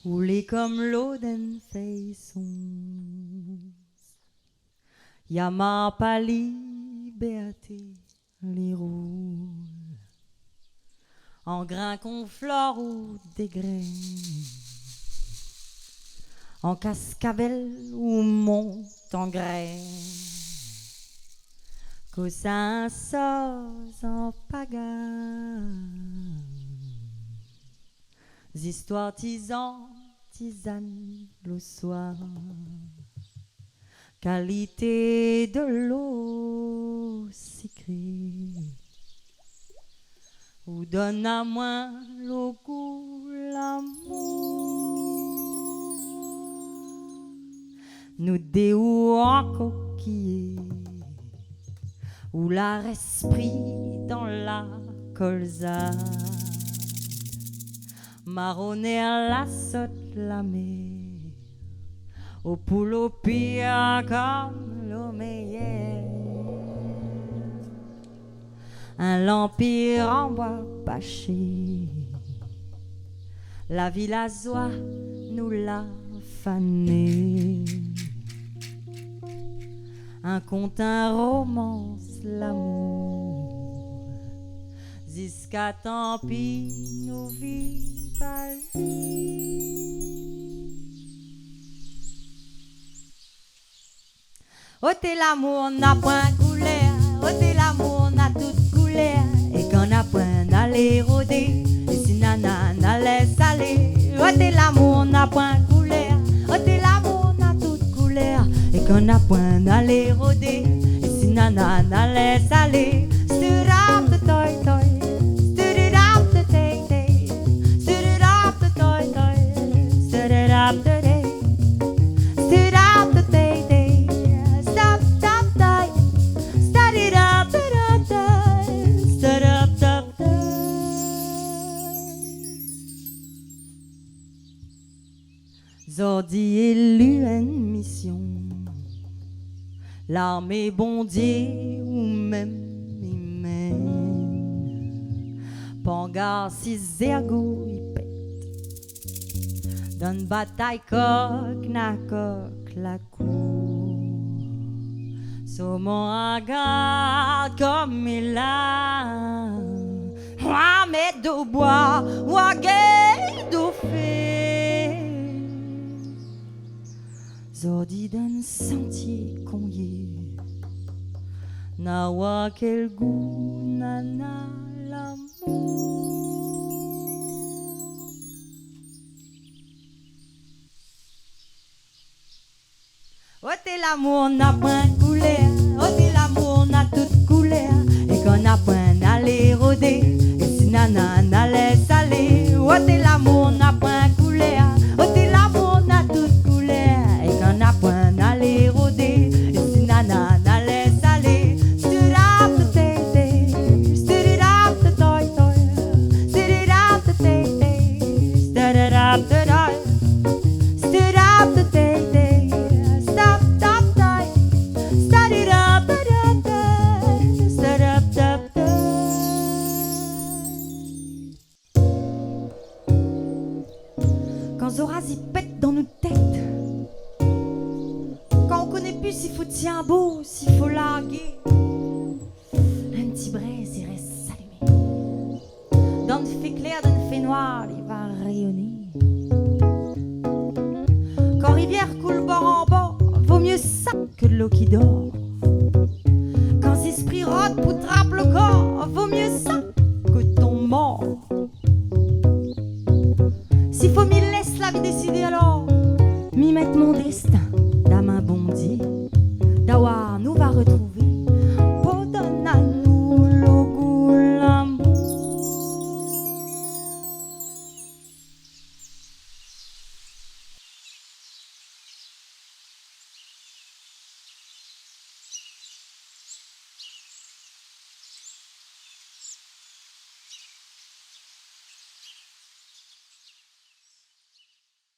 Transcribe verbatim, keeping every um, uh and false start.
Roulé konm lo d'in fèy sonz. Ya ma pa libèrté li roul. An grin konflor ou dégrin. An kaskavèl ou mont an grin. Kosa in soz an paga. Zistoir tizan, tizane lo soir. Kalité dolo sikré. Ou donn amoin lo gou lamour. Nou dé ou ankokiyé. Ou la rès pri dan la kolza. Maroné la sot la mèr. O poul o pir konm lo méyèr. In lanpir an boi bashé. La vi la zoi nou la fané. In kont, in romans lamour. Ziska tanpi nou viv ali. Oté lamour na poin koulèr, oté lamour na tout koulèr. É kan na poin, alé rodé, é si nana, na lès alé. Oté lamour na poin koulèr, oté lamour na tout koulèr. É kan na poin, alé rodé, é si nana, na lès alé. Stirap de toy toy, stirap de tey tey, stirap de toy toy, stirap de tey. Stop, stop, stop, stop. Zordi éli in mision. Larmé Bondié ou mèm imin. Pangar si zèrgo i pèt. Dan batay kok na kok la kour. Somon agard konm i la. Wa mèt do boi, wa gèt do fé. Zordi dan santié konyé. Na wa kèl gou nana lamour. Oté lamour na poin koulèr, oté lamour na tout koulèr. É kan na poin, alé rodé, é si nana, na lès alé. Oté lamour na poin koulèr, oté lamour na tout koulèr. É kan na poin, alé rodé, é si nana, na lès alé. Stirap de tey tey, stirap de toy toy, stirap de tey tey, stirap de toy. Stop, stop, stop. Kan zoraz i pèt dan nout tèt, kan ou koné pi si fo tienbo, si fo largé, in ti brèz i rès alimé. Dan fé klèr, dan fé noir, li va réyoné. Kan rivièr koul bor an bor, vo mié sa ke dolo ki dor. Kan zéspri rod pou trap lo kor, vo mié sa